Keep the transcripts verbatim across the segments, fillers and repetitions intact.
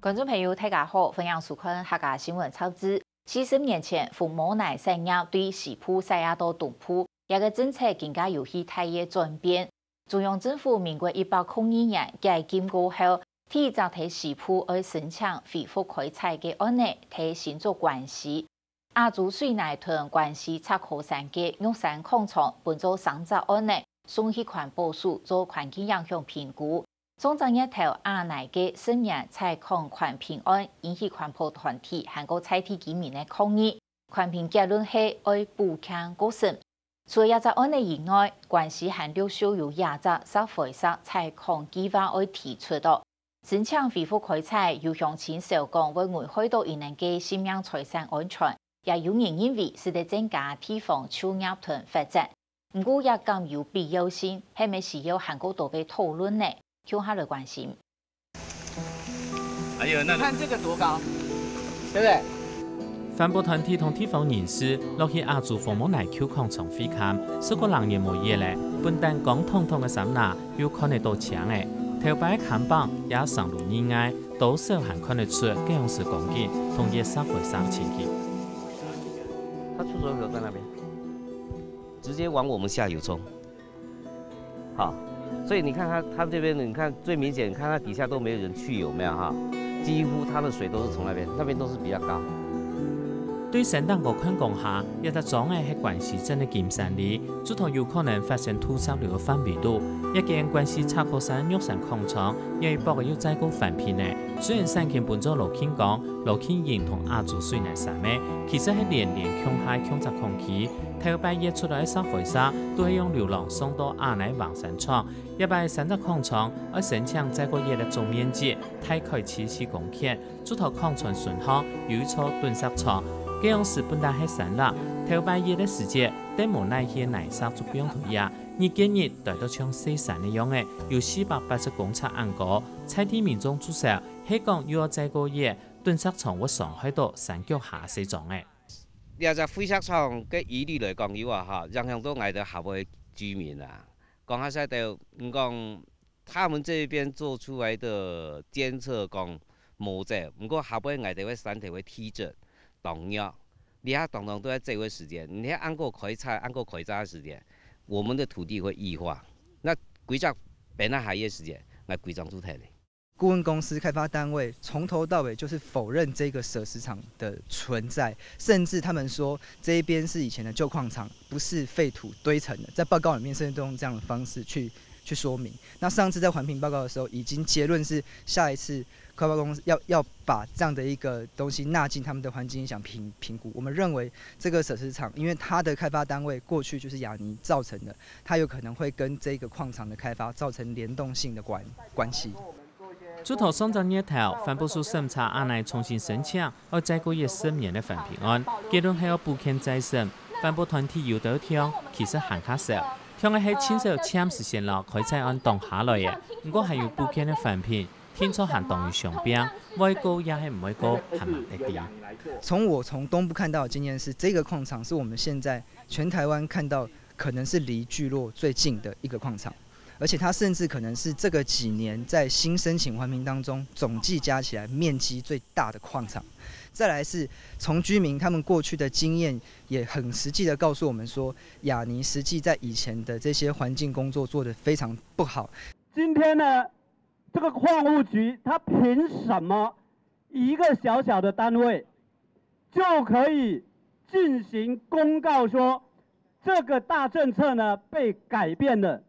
觀眾朋友，大家好，歡迎收看客家新聞雜誌。四十年前，紅毛泥產業對西部徙啊到東部，這个政策更加有去大个轉變。中央政府民國一百空二年解禁過後，第一隻在西部愛申請恢復開採个案例，在新竹關西。 亞洲水泥同關西赤科山个玉山礦場分做三隻案例，送去環保署做環境影響評估。上隻月頭，亞泥个十年採礦環評案引起環保團體還過在地居民个抗議，環評結論係愛補強過深。除了這隻案例以外，關西還陸續有幾隻石灰石採礦計畫愛提出哦。 申請恢復開採，有鄉親愁講會危害到佢等个性命財產安全，也有人認為係在增加地方就業同發展。毋過，這敢有必要性，係毋係需要還過多个討論呢？共下來關心。還有那個，你看這個多高，對不對？ 環保團體同地方人士落去亞洲紅毛泥舊礦場會勘，十過零年無熱咧，本旦光熥熥个山林又看得到青个，頭擺个看板也生到恁矮，多少還看得出該央時光景同熱石灰石个情景。它出水口在那邊，直接往我們下游衝。 好，所以你看它，它這邊，你看最明顯，你看它底下都沒有人去，有沒有哈？幾乎它的水都是從那邊，那邊都是比較高。對山頂高看降下，這隻庄仔係關西鎮个金山里，竹塘有可能發生土石流个範圍肚。這間關西赤科山玉山礦場，這一駁仔又再過環評呢。雖然山勤分做羅慶光、羅慶英同亞洲水泥三个，其實係連連共下共隻礦區。 頭擺挖出來个石灰石，都係用流籠送到亞泥橫山廠。這擺三隻礦場愛申請再過挖个總面積大概七十公頃，竹塘礦場脣項有一座堆石場，該央時本旦係山林，頭擺挖个時節，等無哪去个泥石就放在這，日見日堆到像細山个樣仔，有四百八十公尺恁高，在地民眾就愁，係講又愛再過挖，堆石場會傷害到山腳下細庄仔。 這隻堆石場个疑慮來講有啊哈，影響到𠊎兜下背居民啊。講下實在，你講他們這邊做出來的監測講無走，毋過下背𠊎兜个山頭个地質當弱，這下當當都在這个時間，你看恁个開採，恁个開採个時間，我們的土地會異化。那歸隻變啊下个時間，𠊎歸莊就忒咧。 顧問公司、開發單位從頭到尾就是否認這個捨石場的存在，甚至他們說這一邊是以前的舊礦場，不是廢土堆成的。在報告裡面甚至都用這樣的方式去，去說明。那上次在環評報告的時候，已經結論是下一次開發公司要，要把這樣的一個東西納進他們的環境影響評，評估。我們認為這個捨石場，因為它的開發單位過去就是亞泥造成的，它有可能會跟這個礦場的開發造成聯動性的關，關係。 竹塘上隻月頭，環保署審查亞泥重新申請，愛再過挖十年个環評案，結論係愛補墾再審。環保團體有兜暢，其實還較愁，暢个係盡少暫時先摎開採案擋下來个，毋過還有補墾个環評，定著還當有傷病，會過也係毋會過，還吂得知。從我從東部看到的經驗是，這個礦場是我們現在全台灣看到可能是離聚落最近的一個礦場。 而且它甚至可能是這個幾年在新申請環評當中總計加起來面積最大的礦場。再來是從居民他們過去的經驗也很實際的告訴我們說，亞泥實際在以前的這些環境工作做得非常不好。今天呢，這個礦務局它憑什麼一個小小的單位就可以進行公告說，這個大政策呢被改變了？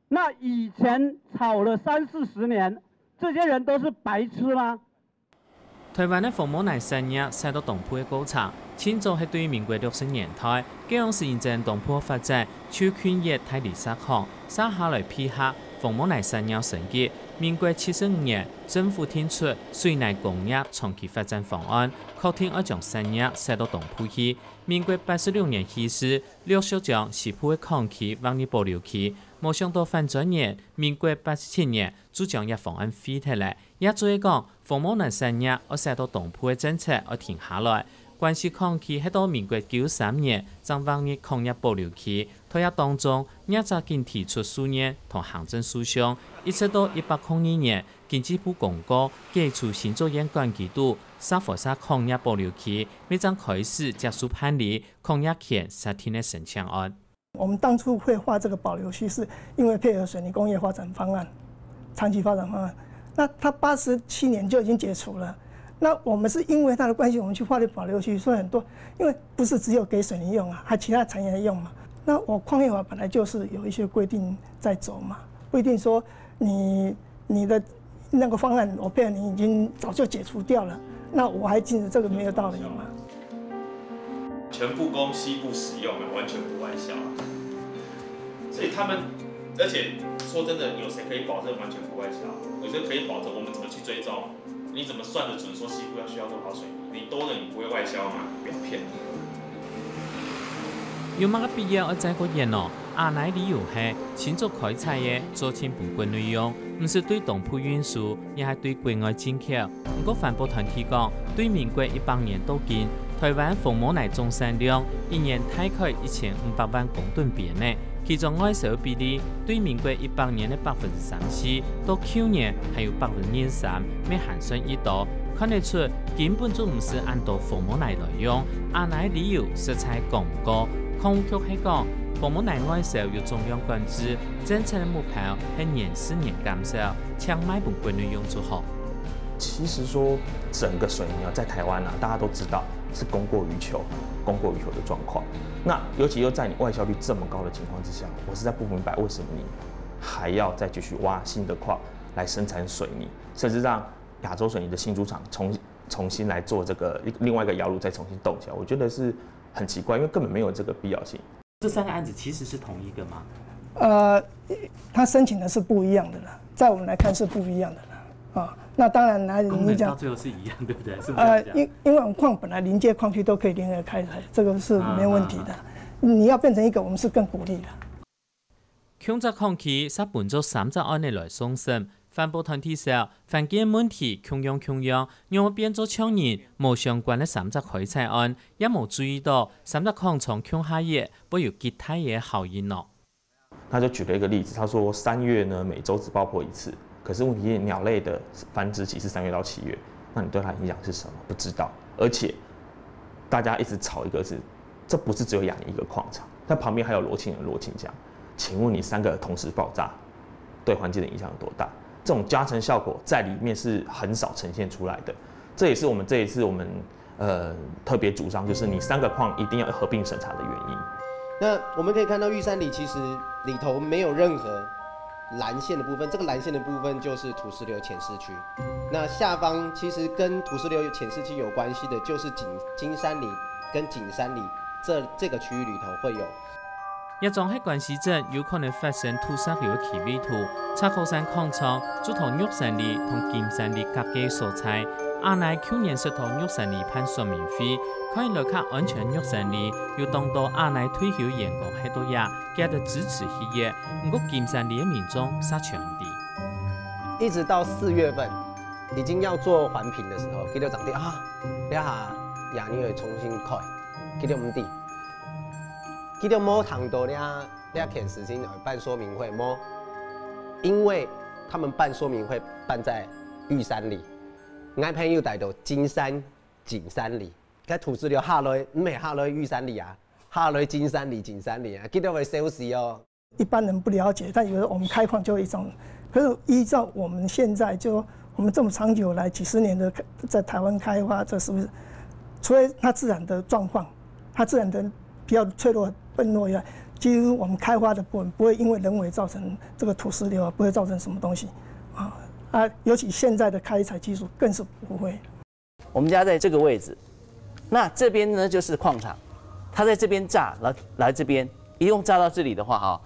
那以前炒了三四十年，這些人都是白痴嗎？臺灣个紅毛泥產業徙到東部个過程，盡早係對民國六十年代，該央時因爭東部發展，就近一大里石礦，續下來配合紅毛泥產業升級。民國七十五年，政府定出水泥工業長期發展方案，確定愛將產業徙到東部去。民國八十六年起始，陸續將西部个礦區劃入保留區， 無想到反轉年，民國八十七年就將這方案廢忒了。也就係講，紅毛泥產業愛徙到東部个政策愛停下來。關西礦區係到民國九三年正劃入礦業保留區，在這當中，業者緊提出訴願同行政訴訟，一直到一百空二年，經濟部公告，解除新竹縣管區肚沙河沙礦業保留區，乜正開始接受辦理礦業權設定个申請案。我们当初会划这个保留区，是因为配合水泥工业发展方案、长期发展方案。那它八十七年就已经解除了，那我们是因为它的关系，我们去划的保留区，所以很多，因为不是只有给水泥用啊，还其他产业用嘛。那我矿业法本来就是有一些规定在走嘛，规定说你你的那个方案，我配合你已经早就解除掉了，那我还禁止这个没有道理嘛。全部供西部使用啊，完全不外销啊。所以他们，而且说真的，有谁可以保证完全不外销？有谁可以保证？我们怎么去追踪？你怎么算得准说西部要需要多少水泥？你多了，你不会外销吗？不要骗人。有麼个必要愛再過延哦？阿奶理由係，新竹開採个做清本國內用，毋使對東部運輸，也係對國外進口。毋過環保團體講，對民國一百年到今，台灣紅毛泥總產量一年大概一千五百萬公噸邊仔，其中外銷比例對民國一百年个百分之三十，到舊年還有百分之二十三，乜還算異多。看得出，根本就毋使恁多紅毛泥來用。阿奶理由實在講毋過，礦務局係講，紅毛泥外銷有總量管制，政策个目標係年四年減少，淨賣分國內用就好。其实说整个水泥啊，在台湾啊，大家都知道是供过于求，供过于求的状况。那尤其又在你外销率这么高的情况之下，我实在不明白为什么你还要再继续挖新的矿来生产水泥，甚至让亚洲水泥的新竹厂重重新来做这个另外一个窑炉再重新动起来，我觉得是很奇怪，因为根本没有这个必要性。这三个案子其实是同一个吗？呃，他申请的是不一样的啦，在我们来看是不一样的啦。啊，那当然来，功能到最后是一样，对不对？是不是这样？因因为我们矿本来临界矿区都可以联合开采，这个是没有问题的。你要变成一个，我们是更鼓励的。共隻礦區煞分做三隻案仔來送審，環保團體笑，環境問題共樣共樣，仰會變做像人無相關个三隻開採案，也無注意到三隻礦場共下也會有極大个效應呢？他就举了一个例子，他说三月呢每周只爆破一次，可是问题是鸟类的繁殖期是三月到七月，那你对它影响是什么？不知道，而且大家一直吵一个是，这不是只有雅尼一个矿场，它旁边还有罗庆的罗庆江，请问你三个同时爆炸，对环境的影响有多大？这种加成效果在里面是很少呈现出来的，这也是我们这一次我们呃特别主张，就是你三个矿一定要合并审查的原因。那我们可以看到玉山里其实里头没有任何蓝线的部分，这个蓝线的部分就是土石流浅势区。那下方其实跟土石流浅势区有关系的，就是景金山里跟景山里这这个区域里头会有。這種係關西鎮有可能發生土石流个區域圖，赤科山礦場就同玉山里同金山里隔个所在。阿奶舊年識同玉山里辦說明會，看起來較安全玉山里有當多阿奶退休員工係到這，佢兜支持企業，毋過金山里个民眾煞全知。一直到四月份，已经要做环评的时候，佢兜正知啊，這下也你会重新开，佢兜毋知，佢兜無聽到這這件事情办说明会無，因为他们办说明会办在玉山里，我朋友带到金山、景山里，該土石流下來，毋係下來玉山里啊，下來金山里、景山里啊，佢兜會笑死哦。一般人不了解，但有的我们开矿就一种，可是依照我们现在就我们这么长久来几十年的在台湾开发，这是不是除了它自然的状况，它自然的比较脆弱笨弱以外，几乎我们开发的部分不会因为人为造成这个土石流啊，不会造成什么东西啊啊，尤其现在的开采技术更是不会。我们家在这个位置，那这边呢就是矿场，它在这边炸，来来这边一共炸到这里的话哈，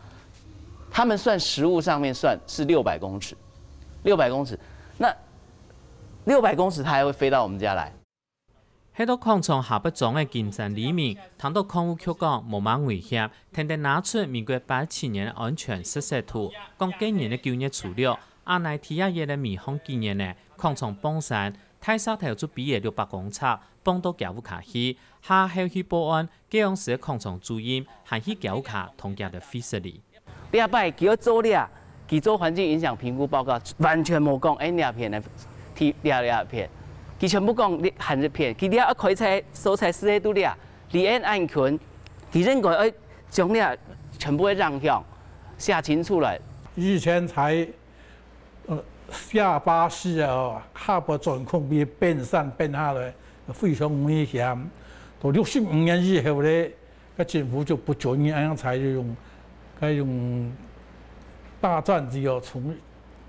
他们算实物上面算是六百公尺，六百公尺，那六百公尺它还会飞到我们家来。係到礦場下背庄个金山里民，聽到礦務局講無麼危險，定定拿出民國八七年个安全實測圖，講該年个九月初六，阿奶第一日个尾項幾年呢，礦場傍山，大石頭就比个六百公尺，傍到厥屋下去，下後去報案，該央時个礦場主任還去厥屋下同厥兜會失禮。 這擺佢愛做這，佢做環境影響評估報告，完全無講，哎，這片个地，這，這片，佢全部講你限一片，佢這開採所在是个都這，離岸恁近，佢應該愛將這全部个影響寫清楚來。以前在，呃，下巴西啊，下巴轉空被變山變下來，非常危險。到六十五年以後咧， 該政府就不准你恁樣採用，該用大鑽子哦，從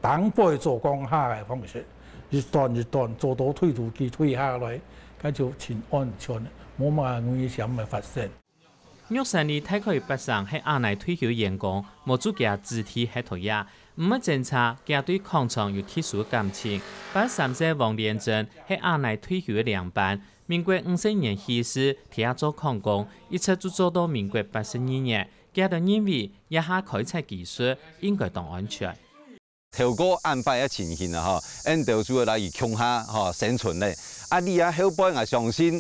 頂背做降下个方式，一段一段做到推土機推下來，該就盡安全，無麼个危險个發生。玉山里大概有八成係阿奶退休員工，無做佢个子弟歇到這，毋會爭吵，佢對礦場有特殊感情。八十三歲黃連珍係阿奶退休个領班， 民國五十年起始，佇遐做礦工，一直就做到民國八十二年。佢就認為，這下開採技術應該當安全。透過恁擺个情形啊，吼，𠊎兜就來去共下，吼，生存咧。啊，你啊，後背𠊎相信，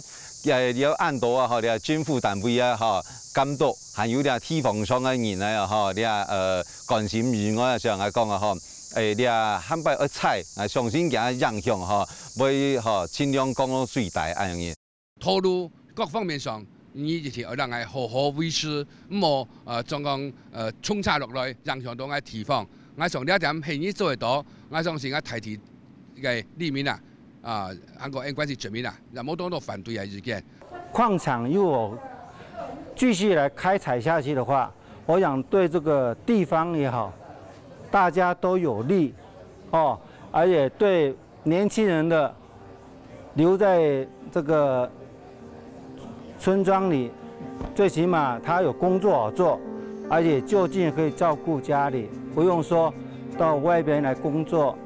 也有恁多啊，吼，這政府單位啊，吼，監督，還有這地方上个人啊，吼，這，呃，關心以外啊，像𠊎講啊，吼，誒，這下擺愛採，𠊎相信佢影響，吼，會，吼，盡量降到最低恁樣。 道路各方面上，你一定愛讓𠊎好好維持，毋好，呃，將講，呃，衝差落來，影響到𠊎地方。𠊎想這點係你做得到，𠊎相信𠊎大地个里民啊，啊，還過𠊎關係全民啊，也無當多反對个意見。礦場又有繼續來開採下去的話，我想對這個地方也好，大家都有利，哦，而且對 年輕人的留在這個村莊裡，最起碼他有工作好做，而且就近可以照顧家裡，不用說到外邊來工作。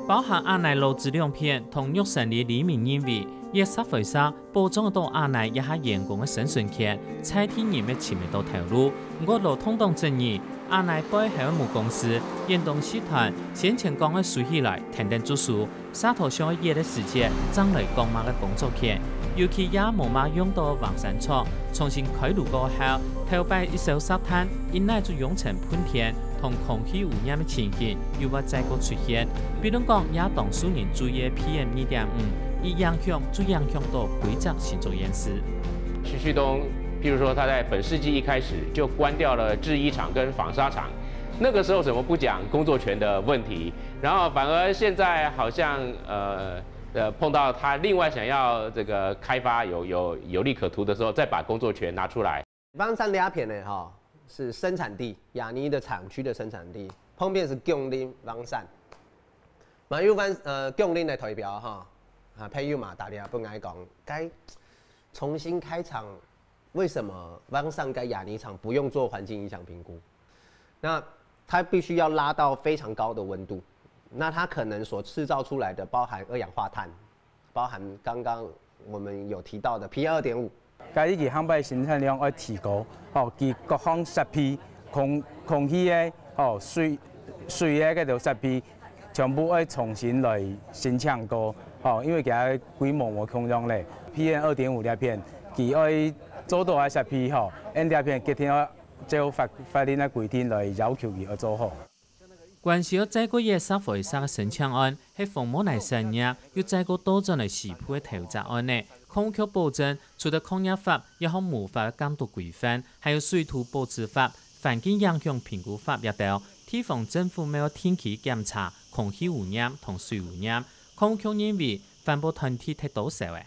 包含阿奶老子兩片同玉山里里民認為，這石灰石保障到阿奶這下員工个生存權，在地人乜尋毋到頭路。毋過勞動黨質疑，阿奶背後个母公司遠東集團先前講愛收起來，跈等就收，沙頭上个熱个時節，正來講麼个工作權。尤其也無麼用到橫山廠，重新開路過後，頭擺一小石炭，一耐就用成噴田，同空氣污染个情形又會再過出現。比如講，也當受人注意个PM二點五，一影響就影響到規隻新竹縣市。徐旭東，譬如說他在本世紀一開始就關掉了製衣廠跟紡紗廠，那個時候怎麼不講工作權的問題？然後反而現在好像，呃，呃，碰到他另外想要這個開發有，有，有利可圖的時候，再把工作權拿出來。橫山這片呢，哈，是生產地，亞泥的產區的生產地，旁邊是芎林、橫山。嘛有橫，呃，芎林的代表哈，啊，朋友嘛打電話分𠊎講，該重新開廠，為什麼橫山該亞泥廠不用做環境影響評估？那它必須要拉到非常高的溫度，那它可能所製造出來的包含二氧化碳，包含剛剛我們有提到的PM二點五。該一期項目生產量愛提高，吼，佢各項設備、空，空氣个，吼，水，水个該兜設備，全部愛重新來申請過，吼，因為佢个規模無共樣咧。PM二點五這片，佢愛做到个設備，吼，𠊎這片決定愛照法，法令个規定來要求佢愛做好。 關係到再過一个石灰石个申請案，係紅毛泥產業又再過倒轉來西部个投資案呢。礦務局保證，除了礦業法這項無法監督規範，還有水土保持法、環境影響評估法這兜，地方政府乜愛定期檢查空氣污染同水污染。礦務局認為，環保團體忒多數个。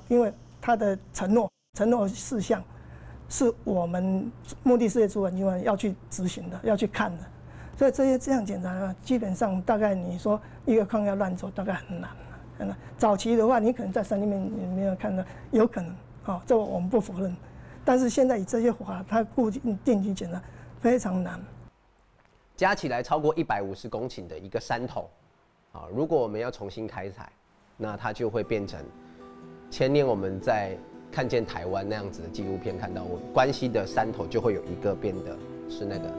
因為他的承諾，承諾事項是我們目的事業主管機關要去執行的，要去看的。所以這些這樣檢查呢，基本上大概你說一個礦要亂做，大概很難，很難。早期的話，你可能在山裡面你沒有看到，有可能，哦，這個我們不否認。但是現在以這些法，它固定定期檢查非常難。加起来超过一百五十公顷的一个山头，啊，如果我们要重新开采，那它就会变成前年我们在看见台湾那样子的纪录片看到，我关西的山头就会有一个变得是那个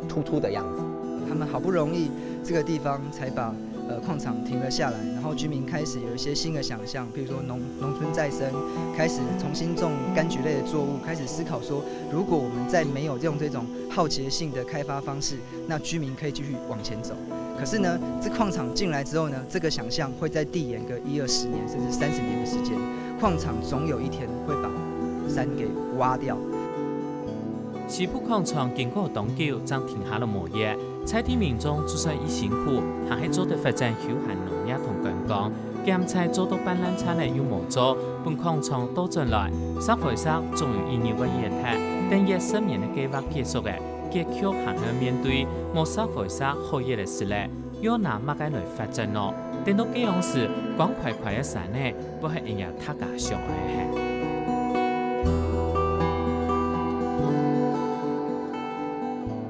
秃秃的样子。他们好不容易这个地方才把呃，矿场停了下来，然后居民开始有一些新的想象，譬如说农农村再生，开始重新种柑橘类的作物，开始思考说，如果我们再没有用这种浩劫性的开发方式，那居民可以继续往前走。可是呢，这矿场进来之后呢，这个想象会再递延个一二十年，甚至三十年的时间。矿场总有一天会把山给挖掉。西部矿场经过當久正停下來無業，在地民眾就算已辛苦，還係做得發展休閒農業同觀光。檢采做到半爛燦个又無做，分礦場倒轉來，石灰石總有一日會熱忒。等約十年个計劃結束个，結局還係面對無石灰石好熱个時節，又拿麼个來發展呢？等到該央時，光塊塊个山呢，會係𠊎等大家想愛个。